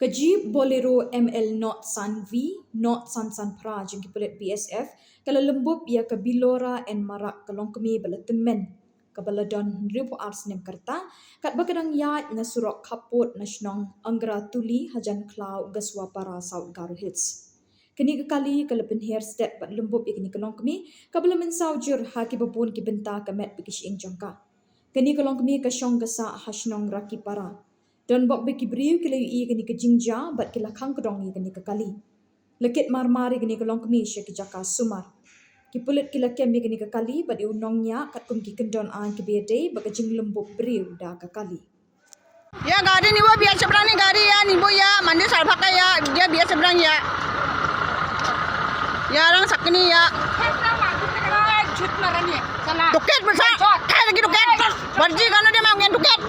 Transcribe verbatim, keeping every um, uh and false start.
Ka jeep Bolero M L nod san V nod san san phra jong ki pulit B S F ka la lymbup ïa ka Bilora N Marak, ka longkmie ba la tymmen, kaba la don hynriewphew ar snem ka rta, katba ka dang ïaid na surok khappud na shnong Angra Tuli hajan khlaw Gasuapara, South Garo Hills. Kane ka kali ka la pynher stet bad lymbup ïa kane ka longkmie, kaba la mynsaw jur ha kiba bun ki bynta ka met bad ki shyieng jong ka. Kane ka longkmie ka shong ka sah ha shnong Rakipara. Don bok ba ki briew ki la ïohi kane ka jingjia bad ki la khang kdong ïa kane ka kali. La kit marmar ïa kane ka longkmie sha ki jaka sumar. Ki pulit ki la kem ïa kane ka kali bad ïa u nongñiah katkum ki kyndon aiñ kiba ïadei bad ka jinglymbup briew da ka kali. Ya gari ni wo biar seberang ni gari ya ni bo ya mandi salpaka ya dia biar seberang ya. Ya orang sakni ya. Tuket besar. Kai lagi tuket. Barji kanu dia mau ngen tuket.